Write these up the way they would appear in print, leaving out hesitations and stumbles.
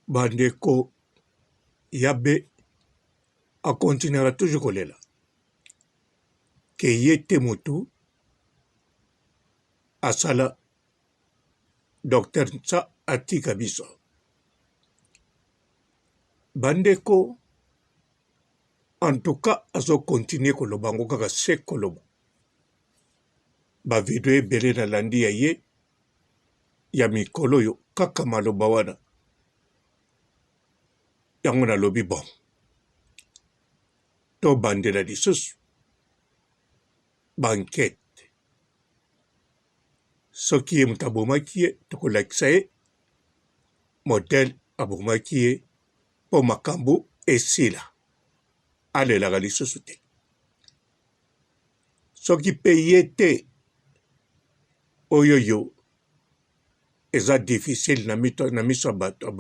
Ba ndeko ya be a continuaka toujours kolela ke ye te mutu asala Docteur Nsa atika biso. Ba ndeko en tout cas azo continuer koloba yango kaka se koloba. Ba video ebele nalandi ya ye ya mikolo oyo kaka maloba wana. Yango nalobi bon tobandela lisusu ba enquete soki ye moto abomaki ye tokolakisa ye modèle abomaki ye mpo makambo esila alelaka lisusu te soki mpe ye te oyoyo eza difficile na mito na miso ya bato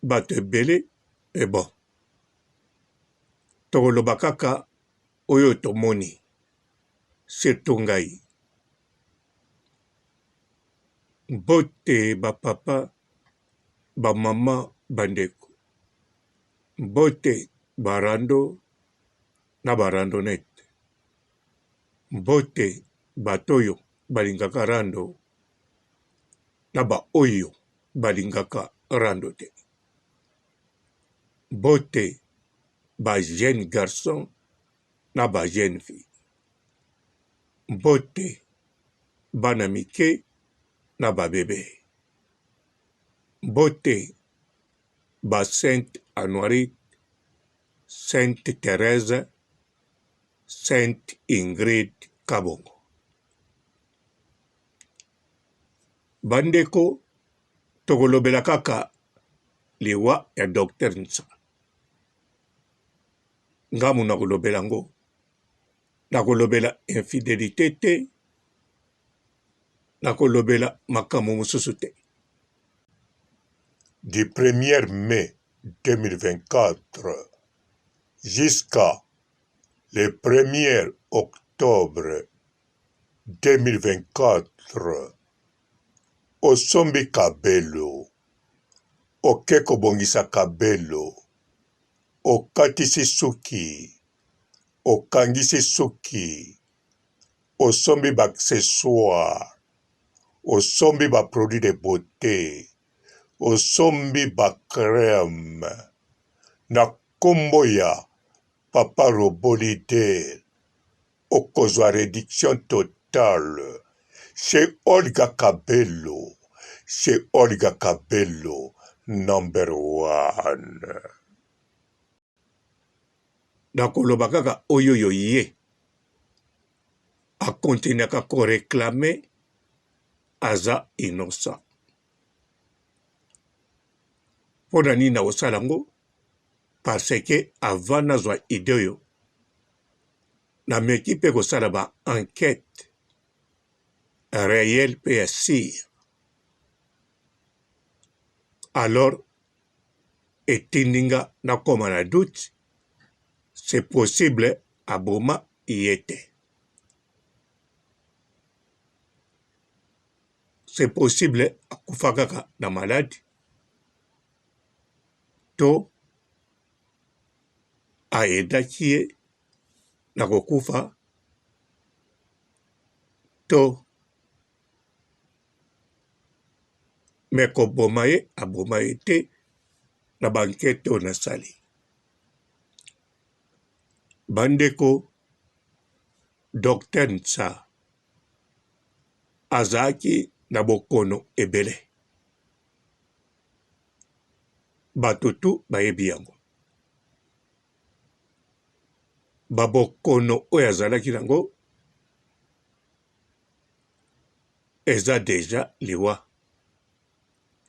bato ebele e bon tokoloba kaka oyo tomoni surtout ngai mbote ba papa ba mama ba ndeko mbote ba rando na ba randonnette mbote bato oyo balingaka rando na ba oyo balingaka rando te mbote ba jeune garçon na ba jeune fille mbote bana mike na ba bebe mbote ba sainte Anuarite sainte Therèse sainte Ingrid Kabongo bandeko tokolobela kaka liwa ya docteur Nsa nga mona kolobela yango nakolobela infidelite te nakolobela makambo mosusu te. Du premier mai 2024 jusqu'à le premier octobre 2024 osombi kabelo oke kobongisa kabelo okatisi suki okangisi suki osombi ba accessoires osombi ba produits de beaute osombi ba crème na kombo ya papa robot leader okozwa reduction totale chez Olga Kabelo chez Olga Kabelo number one. Nakoloba kaka oyoyo ye a continuaka ko reclamer aza innocent. Mpo na nini nakosala yango? Parce que avant nazwa idee oyo nameki mpe kosala ba enquete réelle mpe ya sire. Alors etindi nga nakoma na doute, c'est possible aboma ye te. C'est possible akufa kaka na maladi to a aidaki ye na kokufa to mais koboma ye aboma ye te na ba enquete oyo nasali. Bandeko Docteur Nsa azalaki na bokono ebele bato tout bayebi yango. Ba bokono oyo azalaki na yango eza dejà liwa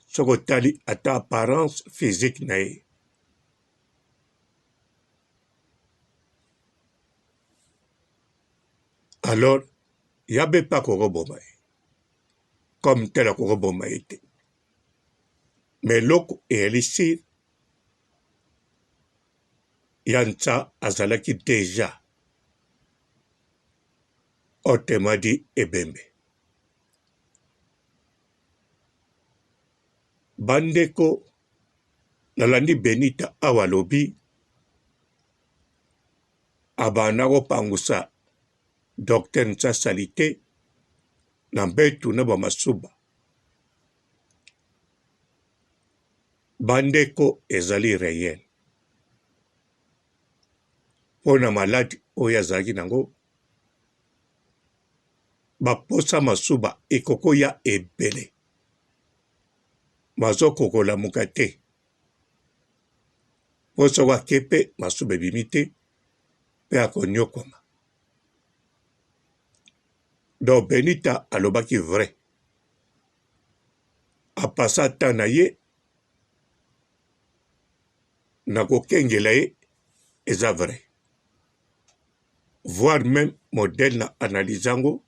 soki otali ata apparence physique na ye. Alors yabe pe akoki koboma ye comme tel akoki koboma ye te mais eloko eyali sur ya Nsa azalaki dejà autrement dit ebembe. Ba ndeko. Nalandi Benita awa alobi abanda kopangusa Docteur Nsa salite na mbetu na ba masuba. Bandeko ezali reel mpo na maladi oyo azalaki nango baposa masuba ekokoya ebele bazokoka kolamuka te mpo soko ake mpe masuba ebimi te mpe akonyokwama. Donc Benita alobaki vrai apasa temps na ye na kokengela ye eza vrai voir meme modèle na analyse yango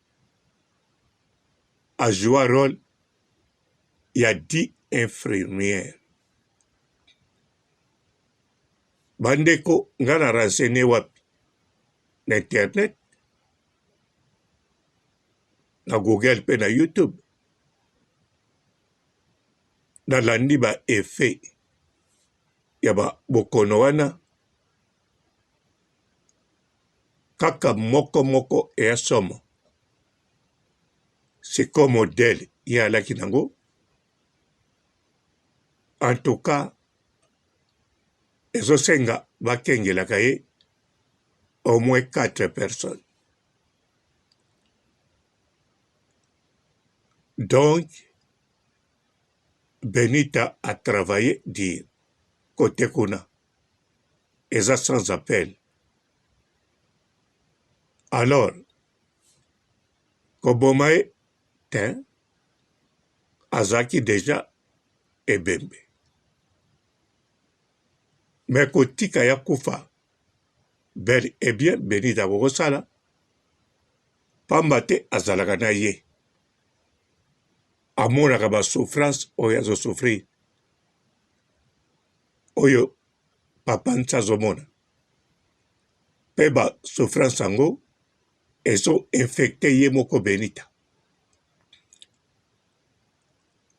ajoua role ya 10 infirmière bandeko nga na renseigner wapi na internet na google mpe na youtube nalandi ba effet ya ba bokono wana kaka moko moko eya somo sikoyo modèle ye alaki nango en tout cas ezosenga bakengelaka ye au moins 4 personnes donc Benita a travaille dur cote kuna eza sans appel alors koboma ye te azalaki dejà ebembe mais kotika ye akufa bel et bien Benita akokosala pamba te azalaka na ye amonaka ba souffrance oyo azo souffrir oyo papa nti azomona mpe ba souffrance yango ezo infecte ye moko Benita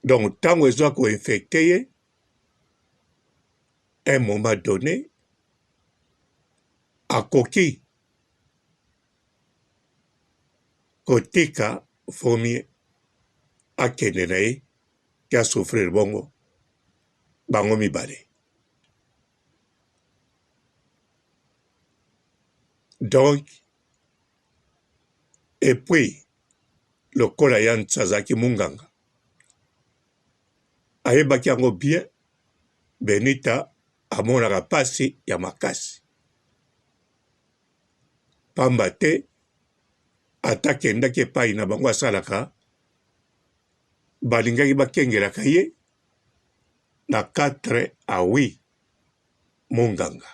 donc ntango ezwa ko infecte ye un moment donné akoki kotika fomie akende na ye ke asouffrir bongo bango mibale donc epuis lokola ya nti azalaki munganga ayebaki yango bien Benita amonaka mpasi ya makasi pamba te ata akendaki epai na bango asalaka balingaki bakengelaka ye na 4 à 8 monganga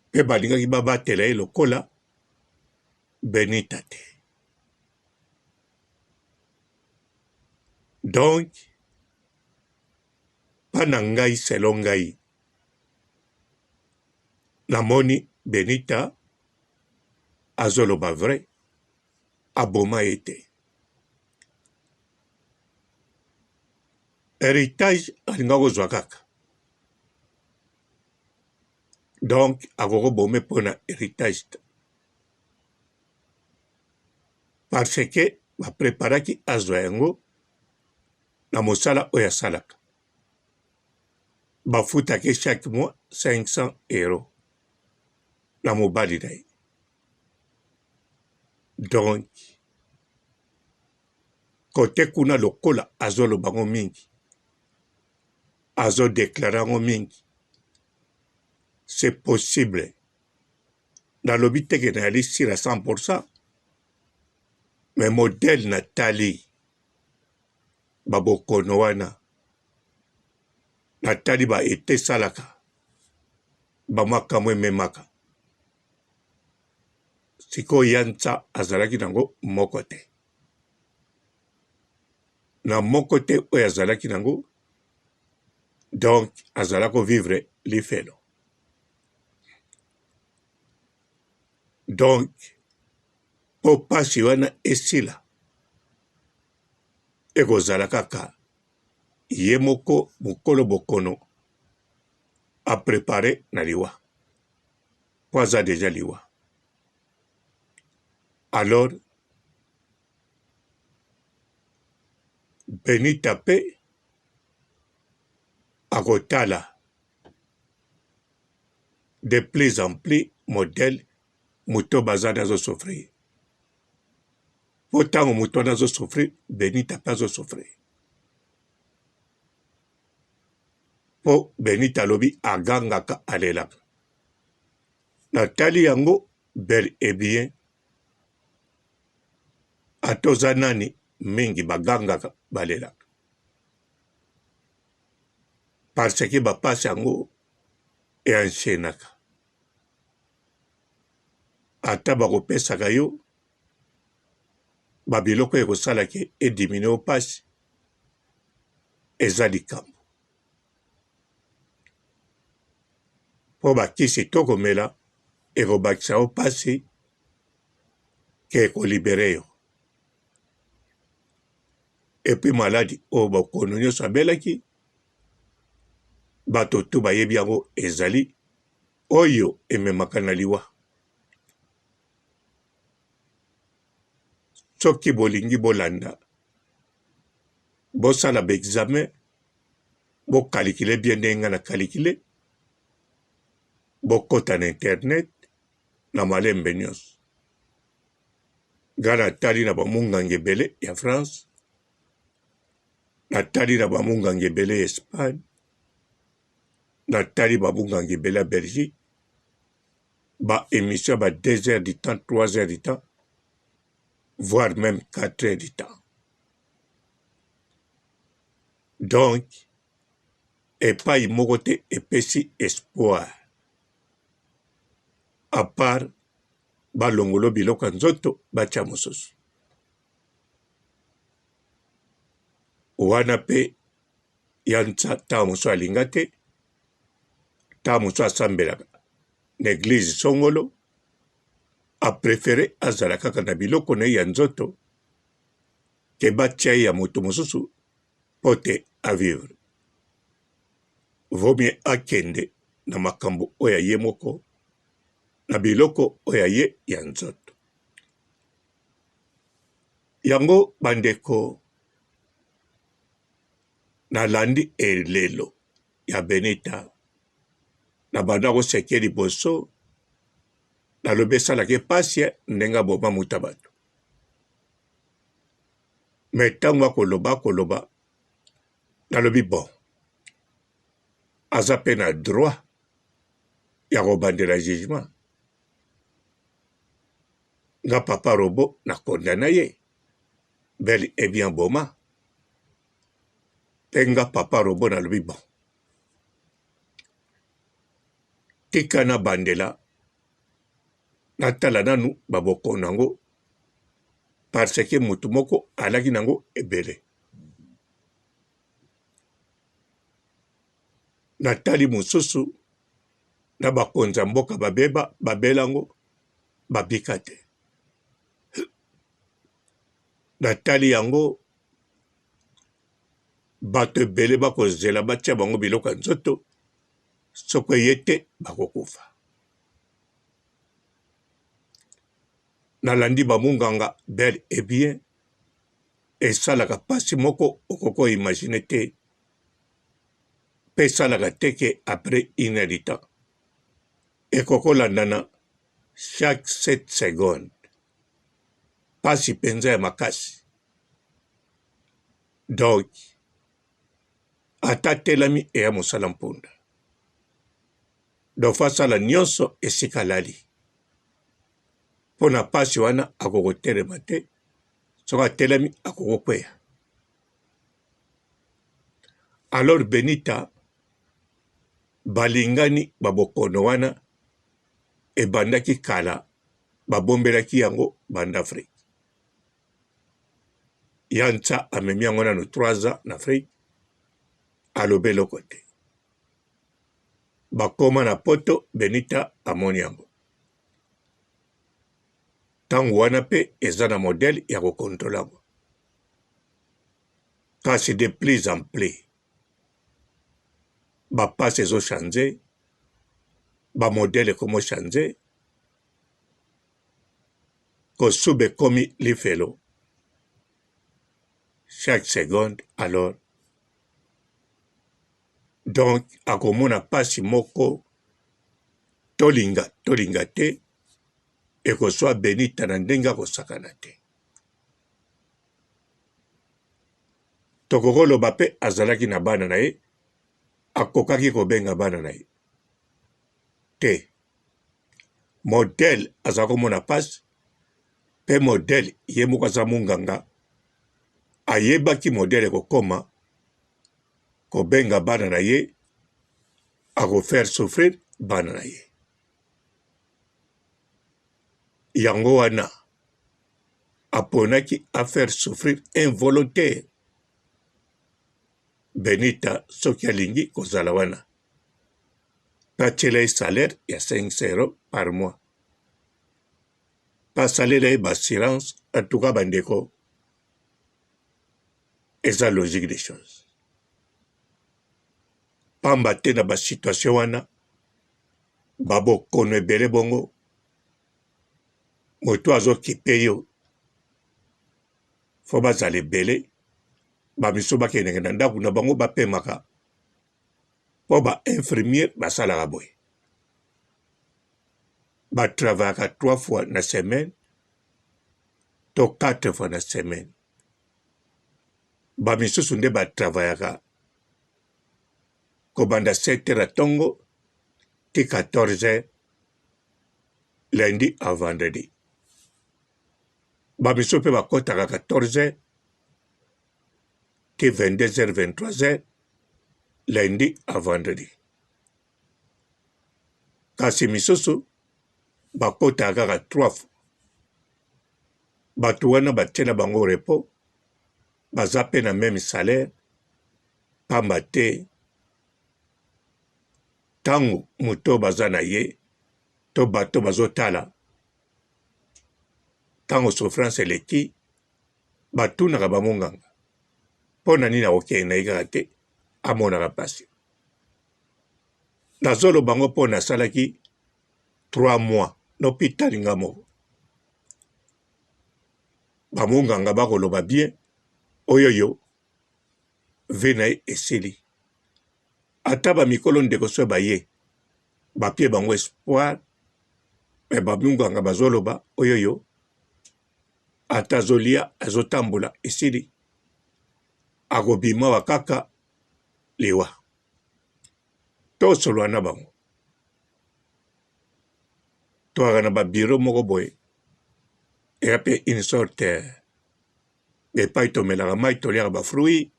mpe balingaki babatela ye lokola Benita te. Donc mpa na ngai selon ngai namoni Benita azoloba vrai aboma ye te. Heritage alinga kozwa kaka donc akoki koboma mpo na heritage te parce que ba preparaki azwa yango na mosala oyo asalaka bafutaki chaque mois 500 euros na mobali na ye donc kote kuna lokola azoloba yango mingi azodeklare yango mingi c'est possible nalobi te ke nayali sur à 100 pourcent mais modèle natali ba bokono wana natali ba ete esalaka ba makambo ememaka sikoyo ya nsa azalaki nango moko te na moko te oyo azalaki nango donc azala ko vivre lifelo donc mpo mpasi wana esila ekozala kaka. Ye moko mokolo bokono a prepare na liwa po aza dejà liwa alors Benita pe akotala de plus en plus modèle moto baza azo souffrir po ntango moto wana azo souffrir Benita pe azo souffrir po Benita alobi agangaka alelaka natali yango bel et bien ata oza nani mingi bagangaka balelaka parce que bapasi yango e enchainaka ata bakopesaka yo babiloko ekosala ke edimine yo mpasi eza likambo mpo bakisi to komela ekobakisa yo mpasi ke ekolibere yo epuis maladi oyo bokono nyonso abelaki bato tu bayebi yango ezali oyo ememaka na liwa. Soki bolingi bolanda, bosala ba examen, bo calculer bien ndenge nga na calculer, bokota na internet na malembe nyonso. Nga natali na ba munganga ebele ya France, natali na ba munganga ebele ya Espagne, natali ba munganga ebele ya Belgique, ba emission ya ba 2 heures du temps, 3 heures du temps, voire meme 4 heures du temps. Donc epai moko te epesi espoir à part balongolo biloko ya nzoto batia mosusu wana mpe ya nsa ntango mosusu alinga te ntango mosusu asambelaka na eglise songolo aprefere azala kaka na biloko na ye ya nzoto ke batia ye ya moto mosusu mpo te avivre. Vaut mieux akende na makambo oyo ya ye moko na biloko oyo ya ye ya nzoto. Yango bandeko nalandi elelo ya Benita na banda koseke liboso nalobi esalaka ye pasi ndenge aboma moto ya bato me ntango akoloba akoloba nalobi bon aza mpe na droit ya kobandela jugement nga papa robo na condamna ye bel et bien boma mpe nga papa robo nalobi bon tika nabandela natala nanu babokono yango parce que moto moko alaki nango ebele natali mosusu na bakonzi ya mboka babeba babela yango babika te natali yango bato ebele bakozela batia bango biloko ya nzoto soko eye te bakokufa nalandi bamunganga bel et bien esalaka mpasi moko okoki koimagine te mpe esalaka te ke après une heure du temps ekoki kolandana chaque 7 seconde mpasi mpenza ya makasi donc ata atelami eya mosala mpunda donc fo asala nyonso esika alali mpo na mpasi wana akokotelema te soki atelemi akokokweya alors benita balingani babokono wana ebandaki kala babombelaki yango banda afrique ya nsa amemi yango nano 3 ans na afrique alobi eloko te bakoma na poto benita amoni yango ntango wana mpe eza na modele ya kokontrola yango kasi de plus en plus. Ba pasi ezo changer, ba modèle ekomi changer, kosuba ekomi lifelo chaque seconde alors donc akomona pasi moko tolinga tolinga te ekoswa Benita na ndenge akosakana te. Tokoki koloba mpe azalaki na bana na ye, akokaki kobenga bana na ye te. Modèle aza komona pasi mpe modèle ye moko aza monganga, ayebaki modèle ekokoma kobenga bana na ye, ako faire souffrir bana na ye. Yango wana aponaki a faire souffrir involontaire Benita soki alingi kozala wana pe atiela ye salaire ya 500 euros par mois pe asalela ye ba assurance en tout cas bandeko eza logique des choses pamba te na ba situation wana ba bokono ebele bongo moto azokipe yo fo bazala ebele bamisu bakendeke na ndako na bango bapemaka mpo ba infirmier basalaka boye batravayaka trois fois na semaine to quatre fois na semaine bamisusu nde batravayaka kobanda 7 heures ya ntongo ti 14 heures lundi à vendredi bamisusu mpe bakotaka 14 heures ti 22 heures 23 heures lundi à vendredi kasi misusu bakotaka kaka 3 fois bato wana batiela bango repos baza mpe na meme salaire pamba te ntango moto baza na ye to bato bazotala ntango souffrance eleki batunaka bamonganga mpo na nini akokende na ye kaka te amonaka mpasi nazoloba yango mpo nasalaki 3 mois na hôpital nga moko bamonganga bakoloba bien oyoyo vie na ye esili ata bamikolo ndeko so baye bapie bango espoir me bamunganga bazoloba oyoyo ata azolia azotambola esili akobima wa kaka liwa tosolola na bango toyaka na babiro moko boye eya mpe une sorte epai tomelaka mai toliaka bafruit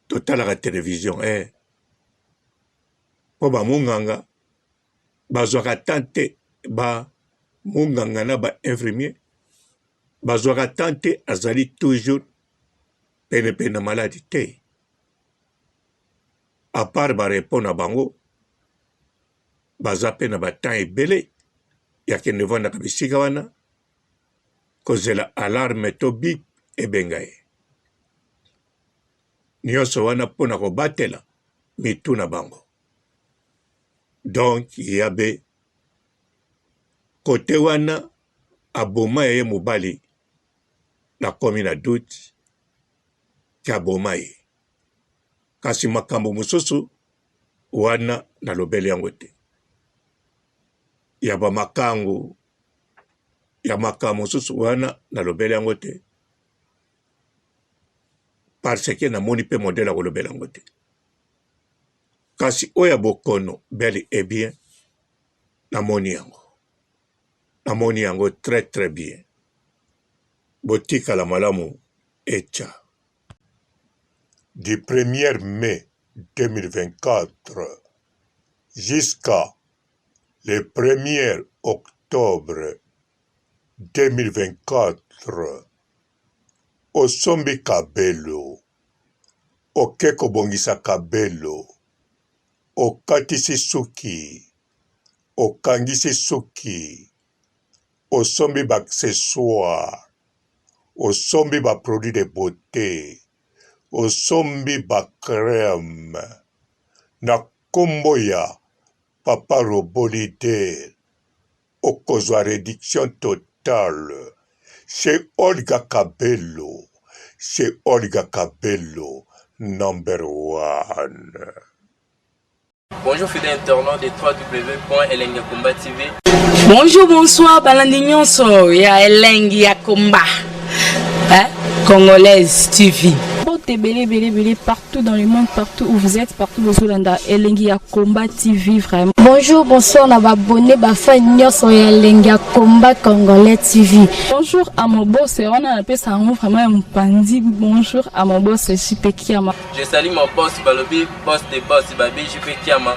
totalaka television eh. Mpo bamonganga bazwaka temps te ba monganga na ba infirmier bazwaka temps te azali toujours penepene na maladi te à part ba repos na bango baza mpe na ba temps ebele ya kende vandaka bisika wana kozela alarme to bip ebenga ye nyonso wana mpo na kobatela mitu na bango donc yabe kote wana aboma ya ye mobali nakomi na doute ke aboma ye kasi makambo mosusu wana nalobeli yango te ya bamakangu ya makambo mosusu wana nalobeli yango te parce que namoni mpe modele ya kolobela yango te kasi oyo ya bokono bel et bien namoni yango namoni yango très très bien botikala malamu echa Du 1er mai 2024 jusqu'à le 1er octobre 2024 osombi kabelo oke kobongisa kabelo okatisi suki okangisi suki osombi ba accessoires osombi ba produits de beaute osombi ba crème. na kombo ya Papa Robot Leader okozwa reduction totale chez Olga Kabelo, chez Olga Kabelo number one. Bonjour fidèles internautes de www.elengiyakomba TV. Bonjour, bonsoir, balandi nyonso ya Elengi ya Komba. Hein? Congolaise TV. Mbote ebele ebele ebele partout dans le monde, partout où vous êtes, partout bozolanda Elengi ya Combat TV vraiment. Bonjour, bonsoir na ba abonné ba fan nyonso ya Elengi ya Combat Congolais TV. Bonjour à mon boss, wana napesa yango vraiment ya mopanzi. Bonjour à mon boss JP Kiama. Je salue mon boss Balobi, boss de boss Babi JP Kiama.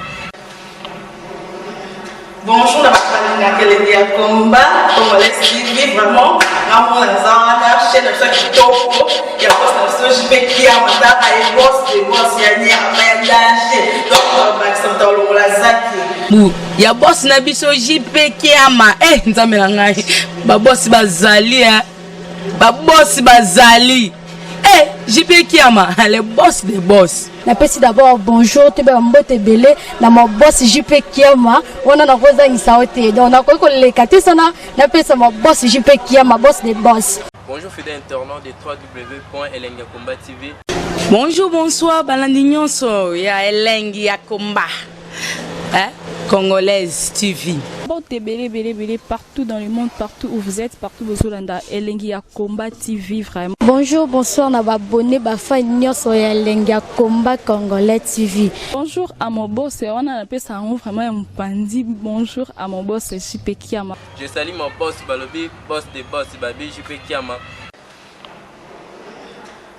Bonjour na bato balingaka elengi ya combat congolais TV vraiment ngamona naza wana chaîne na biso ya kitoko ya boss na biso JP Kiama tala ye boss de boss ya nyama ya danger donc bakisa moto alongola zaki Bu ya boss na biso JP Kiama eh nzambe na ngai ba boss bazali eh ba boss bazali eh JP Kiama le boss de boss. Napesi d'abord bonjour toyeba mbote ebele na ma boss JP Kiama wana nakozangisa yo te donc nakoki koleka te sana napesa ma boss JP Kiama boss de boss. Bonjour fidèles internautes de www.elengiyakomba TV. Bonjour, bonsoir, balandi nyonso ya Elengi ya Komba. Hein? Congolaise TV. Mbote ebele ebele ebele partout dans le monde, partout où vous êtes, partout bozolanda Elengi ya Combat TV vraiment. Bonjour, bonsoir na ba abonné ba fan nyonso ya Elengi ya Combat Congolais TV. Bonjour à mon boss, wana napesa yango vraiment ya mopanzi. Bonjour à mon boss JP Kiama. Je salue mon boss Balobi, boss de boss Babi JP Kiama.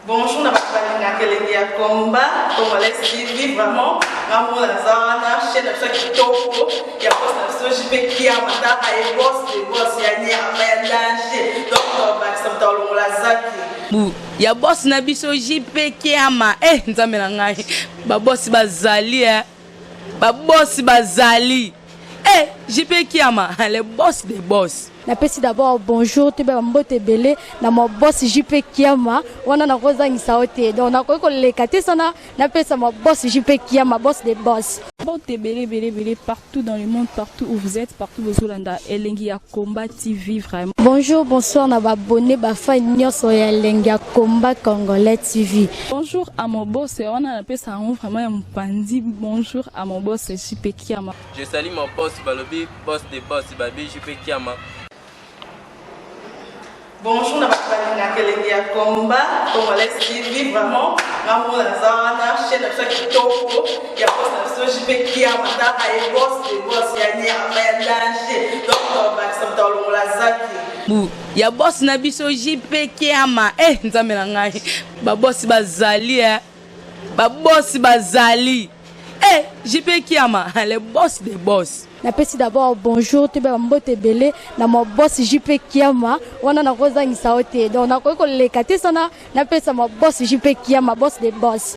Bonjour na bato balingaka elengi ya combat congolais TV vraiment ngamona naza wana chaîne na biso ya kitoko ya boss na biso JP Kiama tala ye boss de boss ya nyama ya danger donc bakisa moto alongola zaki Bu ya boss na biso JP Kiama eh nzambe na ngai ba boss bazali eh ba boss bazali eh JP Kiama le boss de boss. Napesi d'abord bonjour toyeba mbote ebele na ma boss JP Kiama wana nakozangisa yo te donc nakoki koleka te sana napesa ma boss JP Kiama boss de boss. Mbote ebele ebele ebele partout dans le monde, partout où vous êtes, partout bozolanda Elengi ya Combat TV vraiment. Bonjour, bonsoir na ba abonné ba fan nyonso ya Elengi ya Combat Congolais TV. Bonjour à mon boss, wana napesa yango vraiment ya mopanzi. Bonjour à mon boss JP Kiama. Je salue mon boss Balobi, boss de boss Babi JP Kiama. Bonjour na bato balingaka elengi ya combat congolais TV vraiment ngamona naza wana chaîne na biso ya kitoko ya boss na biso JP Kiama tala ye boss de boss ya nyama ya danger donc bakisa moto alongola zaki. Bu ya boss na biso JP Kiama eh nzambe na ngai ba boss bazali eh ba boss bazali eh JP Kiama le boss de boss. Napesi d'abord bonjour toyeba mbote ebele na ma boss JP Kiama wana nakozangisa yo te donc nakoki koleka te sana napesa ma boss JP Kiama boss de boss.